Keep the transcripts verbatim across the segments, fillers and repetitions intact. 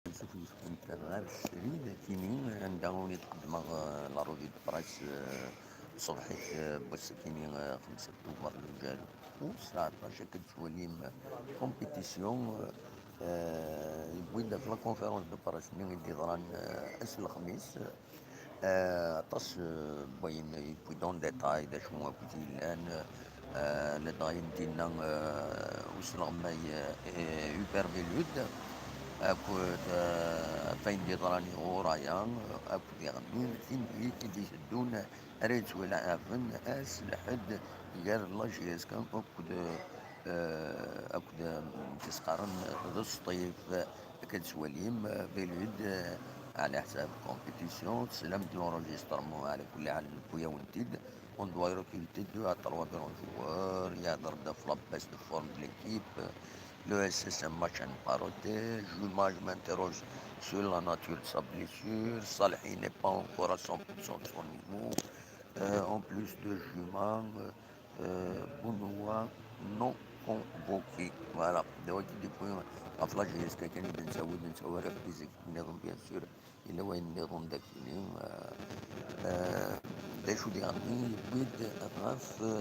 Yusef Yusef ɣer srid akini anda uni tqeddmeɣ, eh, la revue de presse, eh, ṣṣbeḥ-ik, eh, n wass-akini, eh, xemsa Tubeṛ, lǧal u sɛaṭac, akken tettwalim, eh, compétition, eh, yewwi-d ɣef la conférence de presse-nni i d-yeḍran, eh, ass n lexmis. Eh, aṭas, eh, n wayen yewwi-d en détail, d acu akked yellan, eh, ladɣa i d-yenna, eh, usleɣmay, eh, Hubert Bellude, akked, eh, ɣef wayen d-yeḍran i Ɣuraya, akked diɣen tin i d-iteddun ara yettwalaɛaben ass n lḥedd gar la J S K akked, eh, akked, eh, tis-qqaren d Sṭif. Akken tettwalim, eh, Bellude, eh, ɛla ḥsab compétition, teslam-d l'enregistrement, ɛla kulli ḥal, newwi-yawen-t-id. On doit recruter deux à trois grands joueurs, yehder-d ɣef la baisse de forme de l'équipe. L'O S S, un match à ne pas rater. Jumang, je m'interroge sur la nature de sa blessure. Salhi n'est pas encore à cent pour cent de son niveau. Euh, en plus de Jumang, euh, Bounoua non convoqué. Voilà. D wagi d-yewwi ɣef la J S K kan i d-nettawi, d nettawi ara fizikniḍen, bien sûr. Yella wayen nniḍen d akini, euh, euh, d acu diɣen yewwi-d ɣef, euh,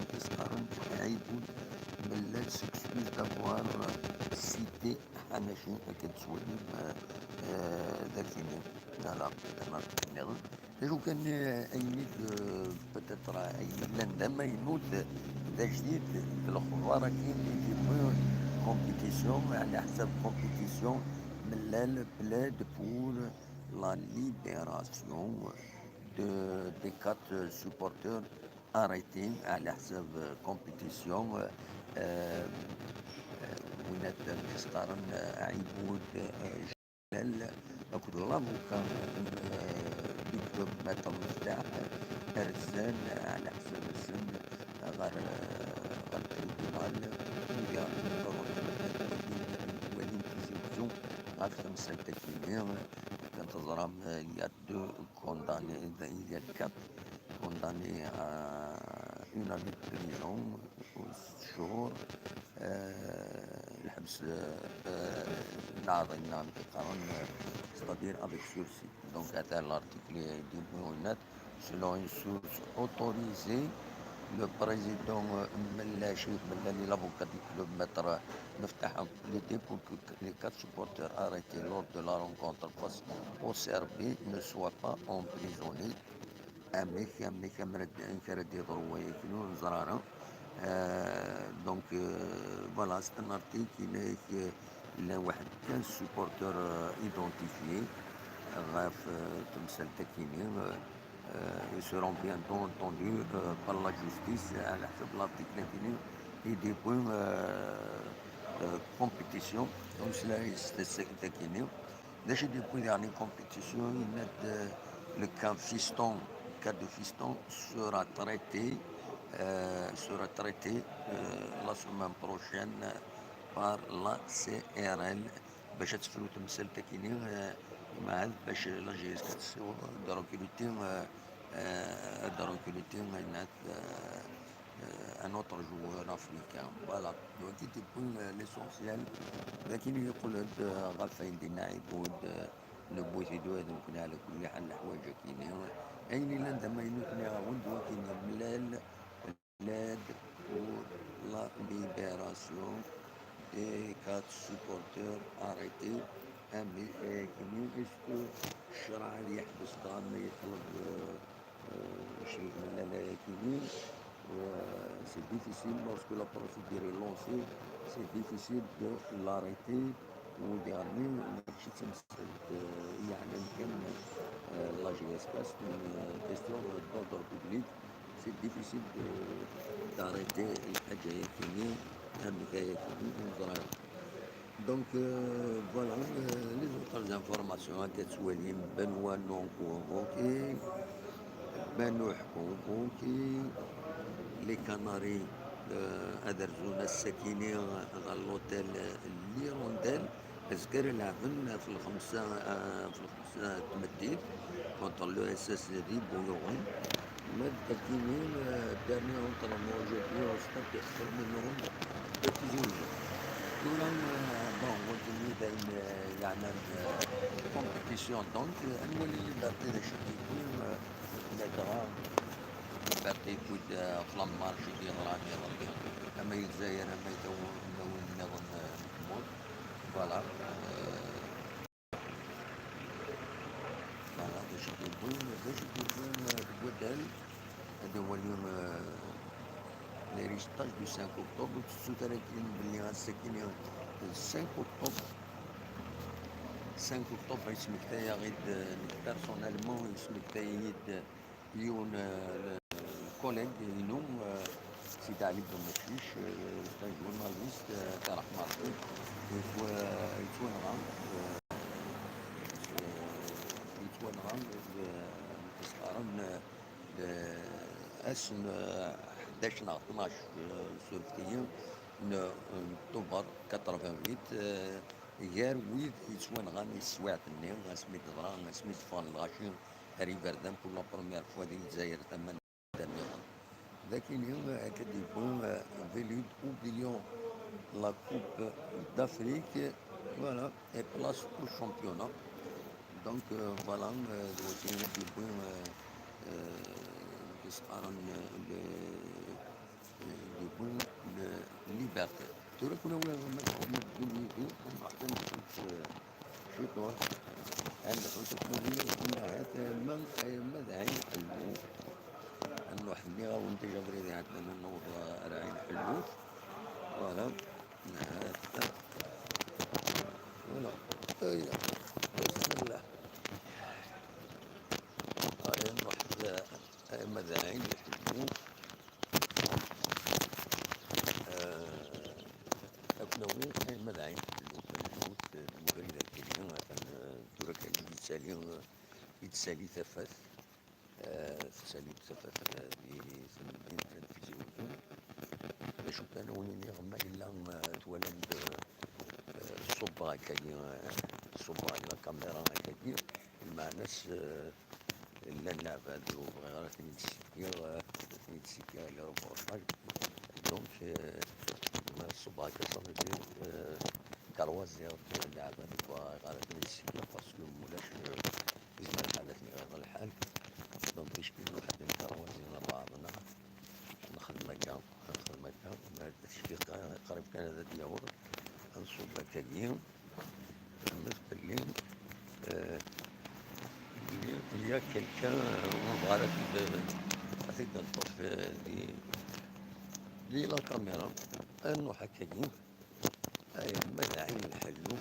tis-qqaren Ɛibud Mellal, s'excuse d'avoir cité Ḥanaci, akken tettwalim, euh, euh, d akini. Voilà, d amarti nniḍen. D acu kan, eh, ayen i d, eh, peut-être, eh, ayen yellan d amaynut, d ajdid, d lexbar-agi i d-yewwi compétition, ɛla ḥsab compétition, Mellal plaide pour la libération de, des quatre supporters arrêtés, ɛla ḥsab, eh, compétition, eh, eh, winat, eh, s-qqaren, eh, Ɛibud, eh, Lal akked l'avocat n, eh, du club Maître Meftaḥ, rzan ɛla ḥsab-nsen ɣer, eh, ɣer tribunal. Iga walin Tizi Wezzu ɣef temsalt-agi-nni. Kan teẓram, eh, il y a deux condamnés, il y a quatre condamnés à une année de prison, u sseccuṛ, eh, lḥebs, eh, eh, nɛḍin, qqaren, eh, c'est-à-dire avec sursis. Donc, ata l'article i d-yewwi winat, selon une source autorisée, le président, eh, Mellal, Chérif Mellal et l'avocat du club, Maître Meftaḥ, ont plaidé pour que les quatre supporters arrêtés lors de la rencontre face au C R B ne soient pas emprisonnés. Amek, amek, amek ara d-, amek ara d-yeḍru waya, akken ur neẓri ara. Euh, donc, euh, voilà, c'est un article, yenna-ak, euh, llan waḥed quinze supporters, euh, identifiés ɣef, euh, temsalt-akini, euh, euh, ils seront bientôt entendus, euh, par la justice, ɛla ḥsab l'article-akini i d-yewwi, euh, euh, compétition, ameslay s temsalt-akini. D acu i d-yewwi daɣen i compétition, yenna-d, euh, le cas Fiston, le cas de Fiston sera traité, euh, sera traité, euh, la semaine prochaine par la C R L. Bac ad tefru temsalt-akini, euh, imaɛad bac la J S K ad tessiweḍ ad recruter, euh, euh, ad recruter, yenna-d, euh, euh, un autre joueur africain. Voilà. Donc, i d-yewwi, euh, l'essentiel. D akken yeqqel-d, euh, ɣef wayen d-yenna Ɛibud, euh, newwi-t-id ula d nekkni ɛla kulli ḥal leḥwayeǧ-akini. Ayen yellan d amaynut nniɣ-awen-d, d wakken Mellal, l'aide pour la libération des quatre supporters arrêtés. Amek, euh, est-ce que ccṛeɛ ad yeḥbes dɣa ma yeṭleb, euh, euh, Chérif Mellal ayagi-nni, euh, c'est difficile lorsque la procédure est lancée, c'est difficile de l'arrêter. U diɣenni mačči d tamsalt, euh, yeɛnan kan, euh, la J S K, c'est une, euh, question d'ordre public. C'est difficile de, d'arrêter lḥaǧa-yagi-nni, amek ayagi-nni, ur neẓri ara. Donc, euh, voilà, euh, les autres informations, akka tettwalim, Benoît non convoqué, Manouh convoqué, les Canaries, euh, ad rzun ass-akini ɣer l'hôtel, euh, L'Hirondelle, azekka ara lɛben ɣef lxemsa, euh, ɣef lxemsa n tmeddit, contre l'O S S di Boulogne. Ma d akini, euh, dernier entraînement aujourd'hui au stade de Herminon de Tizi Ouzou. Tura, euh, bon, wagi d ayen, euh, yeɛnan, euh, compétition, donc, euh, ad nwali Liberté d acu i d-yewwi, euh, ladɣa Liberté yewwi-d, euh, ɣef la marche i d-yeḍran iḍelli, ama i Lezzayer, ama i taw-, ama win nniḍen, euh, n tmurt. Voilà. Euh, Voilà, d acu i d-yewwin, d acu i d-yewwin, euh, deg waddal, ad nwali, euh, les résultats du cinq octobre, ur tettut ara akken belli ass-agi d cinq octobre. Cinq octobre, yesmektay-aɣ-id, euh, nekk personnellement, yesmektay-iyi-d yiwen, euh, collègue inu, euh, Sidi Ali Benmekcic, euh, c'est un journaliste, euh, Tarah Martin, yettwa-, yettwanɣa, euh, euh, yettwanɣa, euh, s-qqaren, euh, ass n, euh, ḥdac neɣ tnac, euh, surftiyen n, n Tubeṛ quatre-vingt-huit, euh, gar wid yettwanɣan i teswiɛt-nni, asmi d-teḍra, asmi d-ffɣen lɣaci ar iberdan pour la première fois di Lezzayer tama d akini, euh, akka d-yewwi, euh, Velud, oublions la Coupe d'Afrique, voilà, et place au championnat. Donc, euh, voilà, euh, d wakken i d-yewwi, euh, euh, i s-qqaren, euh, le, euh, d-yewwi le Liberté. Tura, kunwi ma, ma teddum yid-i, ad nruḥ ad nḥutt, euh, ciṭuḥ. Ad nḥutt kunwi, kunwi, ma, ma d Ɛin Ḥellu. Ad nruḥ, nniɣ-awen déjà abrid iɛeddan ad naweḍ ar Ɛin Ḥellu. Voilà. Voilà. Aya. Bismillah. Aya, nruḥ d, aya ma d Ɛin Ḥellu. Ah, ad ken-awiɣ, aya ma d Ɛin Ḥellu. Tanemmirt, eh, deg ubrid-agi, atan, eh, tura kan i d-yettali, eh, i d-tsali tafat. Eh, tettali-d tafat, eh, di temdint n Tizi Uzzu. D acu kan, ad wen-iniɣ, ma yella, eh, twalam-d, eh, eh, ṣubbeɣ akkagi, eh, ṣubbeɣ la caméra akkagi, lmeɛna-s, eh, llan leɛbad, ur bɣiɣ ara ad ten-id-ssikkiɣ, eh, ad ten-id-ssikkiɣ i le reportage. Donc, eh, ma ṣubbeɣ akka, ça veut dire, eh, karwaziɣ-d leɛbad, ur bɣiɣ ara ad ten-id-ssikkiɣ, parce que mulac, eh, yezmer lḥal ad ten-iɣiḍ lḥal. Donc, ticki nruḥ ad nkarwazi lbaɛḍ-nneɣ, nexdem akka, nexdem akka, ma ticki qa-, qrib kan ad d-yaweḍ, ad nṣubb akkagi, fehmet belli, eh, belli il y a quelqu'un, eh, ur nebɣa ara ad t-id-, ad t-id-neṭṭef, eh, di, di la caméra. Ad nruḥ akkagi, ay, ma d Ɛin Lḥellu,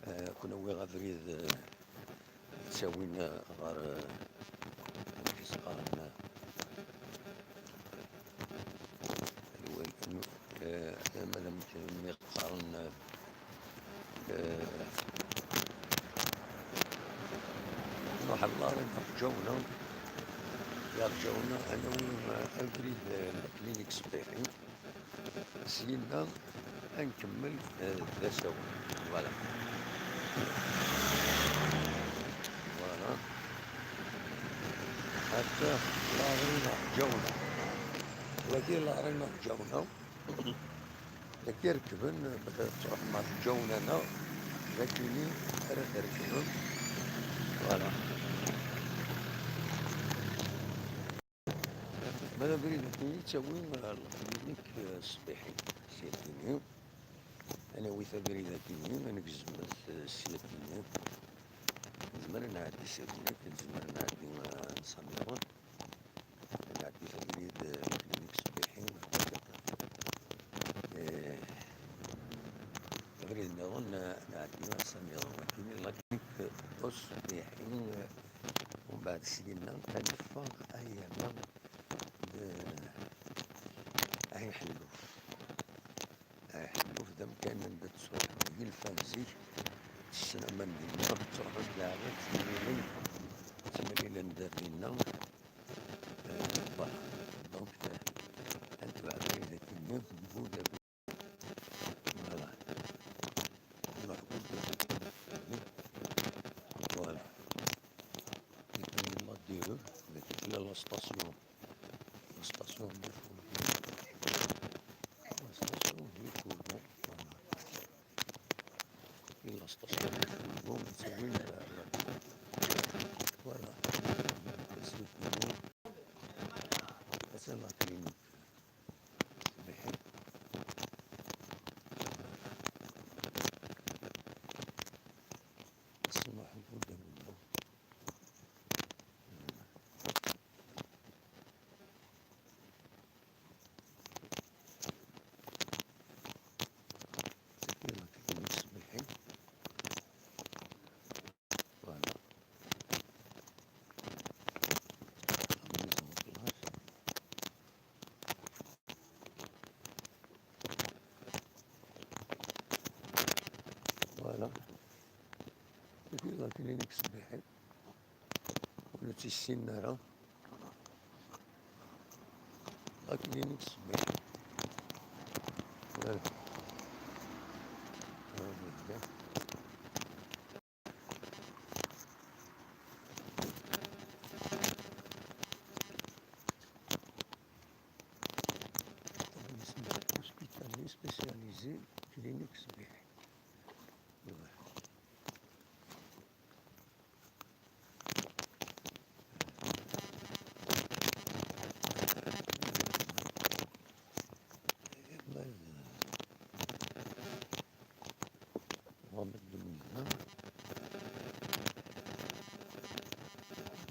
eh, ad ken-awiɣ abrid, eh, yettawin, eh, ɣer, eh, amek i s-qqaren, eh, lwal-, eh, ma d amek mi qqaren, eh, eh, nruḥ ɣer Ǧawna, ɣer Ǧawna, ad nawi, eh, abrid, eh, n la clinique Ṣbiḥi. Syenna ad nkemmel, eh, d asawen. Voilà. Voilà. Ata la rue n Ǧawna. Wagi la rue n Ǧawna. Dagi rekben, ma tṛuḥem ɣer Ǧawna-nneɣ, d akini ara trekbem. Voilà. Ma d abrid-agi yettawi ɣer lklinik, eh, Ṣbiḥi, sya-kkini. Ad nawi abrid-agi, ad negzem-t, eh, sya-kkini. Nezmer ad nɛeddi sya-kkini, nezmer ad nɛeddi, eh, Samiɣun. Ad nɛeddi abrid, eh, lklinik Ṣbiḥi. Eh, abrid nniḍen, eh, nɛeddi Samiɣun. Akini la clinique Ṣbiḥi, eh, Umbeɛd syenna ad neffeɣ ay ama d Ɛin Ḥelluf. Ɛin Ḥelluf d amkan anda ttruḥun yilfan zik, tessen aman dinna, ttruḥun leɛbad, ttemlilin, ttemlilin da dinna, eh, lbaḥer. Donc, eh, ad netbeɛ abrid akkenni, nbud abrid. Voilà. Nruḥ kud. Voilà. Iban la deux, la station. La station de Fourgon. La station de Fourgon. Voilà. Voilà. Atan la clinique. Ṣṣellaḥ n wudem-nneɣ. Tagi la clinique Ṣebbiḥin. Voilà. La mise en place. Voilà. Tagi la clinique Ṣebbiḥin. Ur tt-issinen ara. La clinique Ṣebbiḥin. Voilà. Voilà. Hospitalier spécialisé, clinique Ṣebbiḥin. Voilà.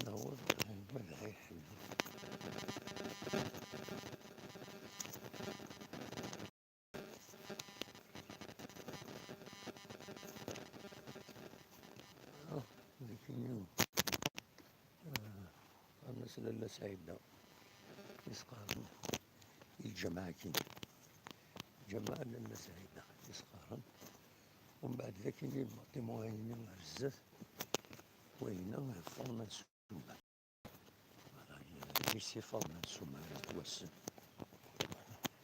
Nɛawed, ma d ay ḥellu. Ah, nekkini, ah, qqaren-as Lalla Saɛida, i s-qqaren i lǧameɛ-agi. Lǧameɛ n Lalla Saɛida, i s-qqaren. Umbeɛd, d akini lbaṭimu-ayini ɣer zdat, wayina ɣef Ferma n Sumar. Voilà, il y a lycée Ferma n Sumar, yettwassen.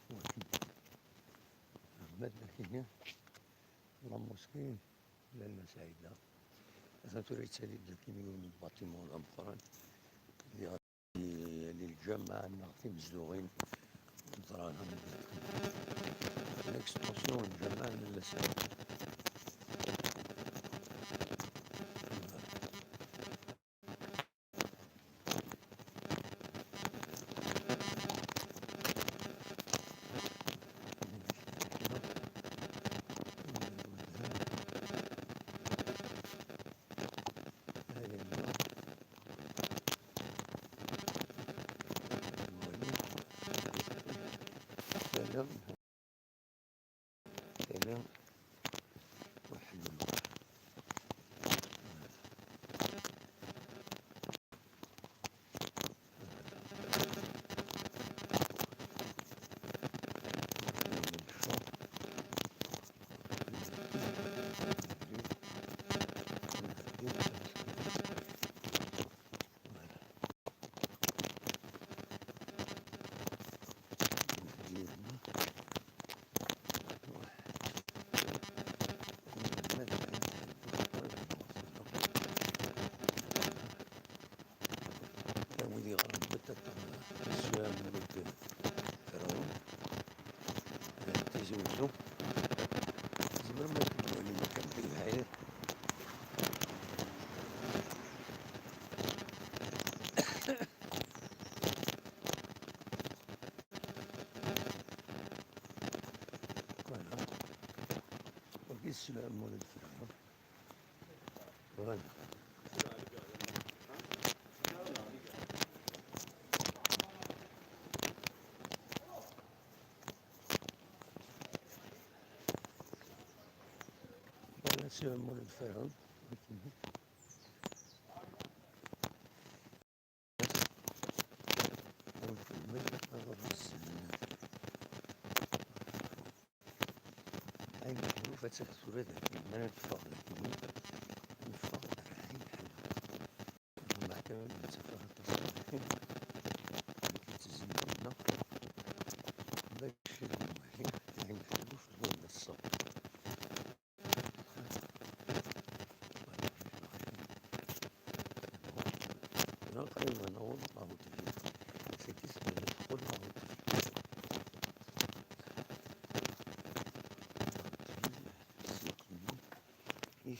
Wakken. Ma d akini, la mosquée, Lalla Saɛida. Atan tura yettali-d akini yiwen n lbaṭimu d ameqqran. Di, di lǧameɛ neɣ timezduɣin n Dṛaham. L'extension n lǧameɛ n Lalla Saɛida. Tala, waḥed. Wid yeɣran Betata, Sya Mulud Ferɛun, eh, Tizi Wezzu, tzemrem ad twalim kan di lɛir. Voilà. Wagi Sya Mulud Ferɛun. Voilà. Voilà, Sya Mulud Ferɛun. Ay, ur fatiḥ tura dagi, ma neffeɣ dagi, neffeɣ ar Ɛin Ḥellu. Meḥkama nettafeɣ aṭas n lḥin, nekk d tzimrin-nneɣ, bac ad nwali Ɛin Ḥellu f lwanda ṣṣab. Qrib ad naweḍ ɣer utbir. Sakit, teqqel ɣer utbir. Ssuq-nni i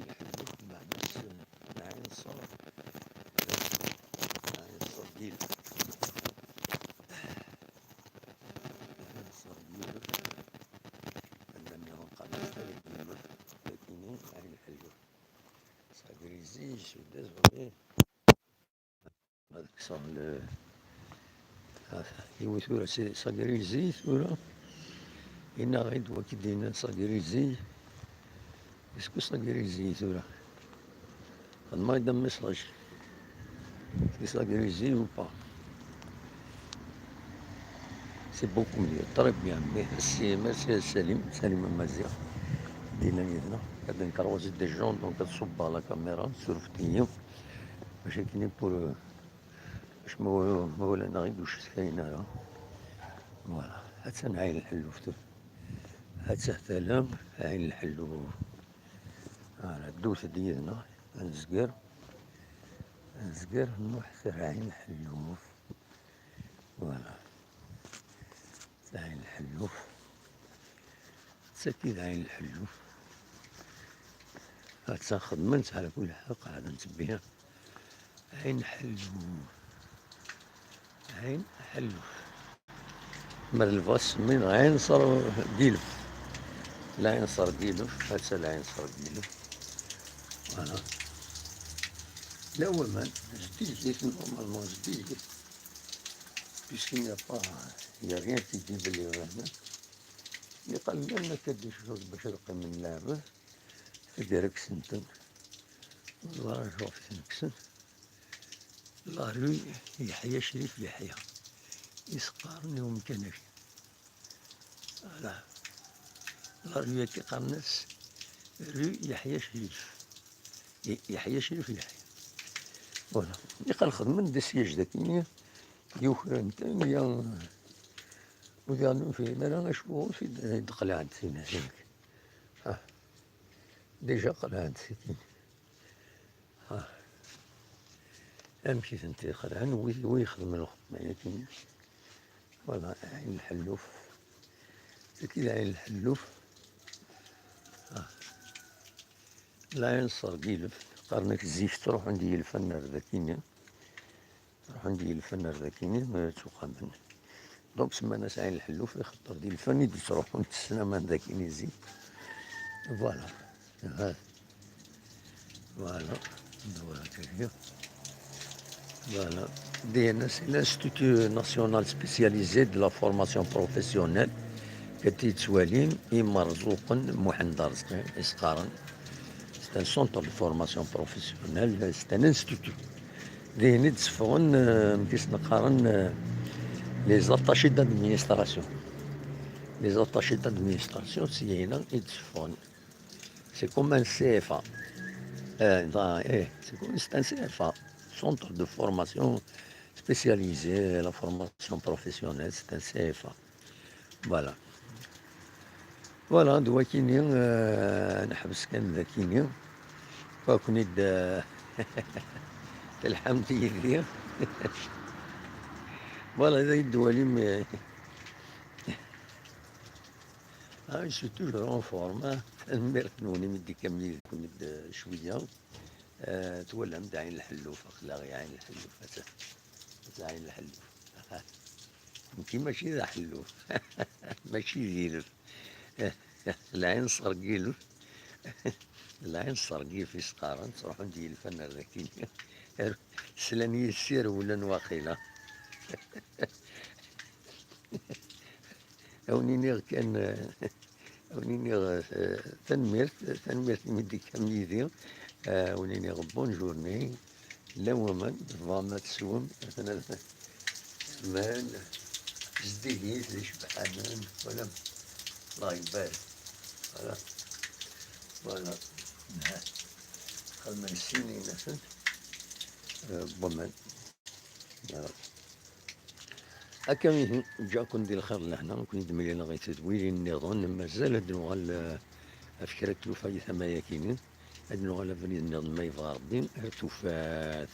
Lḥellu, mbeɛd-s, eh, lɛinṣer, lɛinṣer n yilef. Lɛinṣer n yilef. Anda nniḍen qqaren-as Tala n Yilef, nekkini Ɛin Lḥellu. Sagrizi, je suis désolé. Ad kkseɣ le-, ah, yiwi tura si Sagrizi tura. Yenna-ɣ-id waki d-yennan Sagrizi. Isku Sagrizi tura. Xedmeɣ-id am message. Si Sagrizi ou pas. C'est beaucoup mieux. Très bien. Merci, merci à Salim. Salim Amaziɣ. Dinna yid-neɣ. Ad nkerwazi des gens, donc ad ṣubbeɣ la caméra, surfet-iyi. Mačči akken i pour, euh, bac ma, ma walaneɣ-id ur cetkayen ara. Voilà. Attan Ɛin Lḥelluf tura. Atta tala Ɛin Lḥelluf. Voilà, ddut-d yid-neɣ. Ad nezger. Ad nezger, nruḥ s Ɛin Lḥelluf. Voilà. Ɛin Lḥelluf. Tagi d Ɛin Lḥelluf. Atta xedmen-tt ɛla kulli ḥal, qeɛden-tt biha. Ɛin Lḥelluf. Ɛin Lḥelluf. Mer lbas min Ɛin Ṣer Gilef. Lɛinṣer Gilef, atta Lɛinṣer Gilef. Voilà. La waman, zeddiget, normalement zeddiget. Puisqu'il n'y a pas, il y a rien qui dit belli hna. Yeqqel llan akka d ccuruṭ bac ad qqimen leɛbed. Taggara kksen-ten. Ẓer acuɣef ten-kksen. La rue Yeḥya Crif Yeḥya. I s-qqaren i umkan-agi. Voilà. La rue-agi qqaren-as rue Yeḥya Crif. Ye-, Yeḥya Crif Yeḥya. Voilà. Iqqel xedmen-d asyaj dagi-nni, yukren-ten, ya, ur d-, ur fhimen ara acuɣer i d-, i d-qelɛent tinna. Ah. Déjà qelɛent tigi. Ah. Amek i tent-ixelɛen wi, wi ixedmen lxedma-yagi? Voilà, Ɛin Lḥelluf. Tagi d Ɛin Lḥelluf. Ah. Lɛinṣer Gilef. Qqaren-ak zik ttruḥun-d yilfan ar dagi-nni. Ruḥen-d yilfan ar dagi-nni, eh, ttuqamen. Donc, semman-as Ɛin Lḥelluf, ixeṭṭer d ilfan i d-ittruḥun, tessen aman dagi-nni zik. Voilà. Ha. Voilà. Voilà, tagi. Voilà. D N S, l'Institut National Spécialisé de la Formation Professionnelle, kati yettwalin Imerẓuqen Muḥend Arezqi, i s-qqaren. C'est un centre de formation professionnelle, c'est un institut. Dihin i d-seffɣen, euh, amek i sen-qqaren, euh, les attachés d'administration. Les attachés d'administration, si yina i d-seffɣen. C'est comme un C F A. Euh, dans, eh, c'est comme, c'est un C F A. Centre de formation spécialisé, la formation professionnelle, c'est un C F A. Voilà. Voilà, d wakini, euh, neḥbes kan d akini. Ur ken-id, euh, telḥamt yid-i. Voilà, d ay d-twalim, euh, ah, je suis toujours en forme, hein. Tanemmirt-nwen imi d-ikkamen yid-ken-id, euh, cwiya. Euh, twalam-d Ɛin Lḥelluf, aql-aɣ i Ɛin Lḥelluf, atta. Atta Ɛin Lḥelluf. Nekki mačči d aḥelluf. Mačči d ilef. Lɛinṣer n yilef. Lɛinṣer n yilef i s-qqaren, ttruḥun-d yilfan ar dagi. Slan yis-i rewlen waqila. A wen-iniɣ kan, a wen-iniɣ, eh, tanemmirt, tanemmirt imi d-tekkam yid-i. Eh, a wen-iniɣ bonne journée. Llan waman, tebɣam ad teswem, atan aman zeddigit d icebḥanen, twalam? Allah ibarek. Voilà. Voilà. Nha. Xedmen sin inasen, eh, n waman. Akka ihi, ǧǧiɣ-ken di lxir d lehna, ur ken-id-mlileɣ i tedwilin nniḍen, mazal ad nuɣal, eh, ɣef kra n tlufa i tama-yagi-ni, ad nuɣal abrid nniḍen ma yebɣa Rebbi, ar tufat.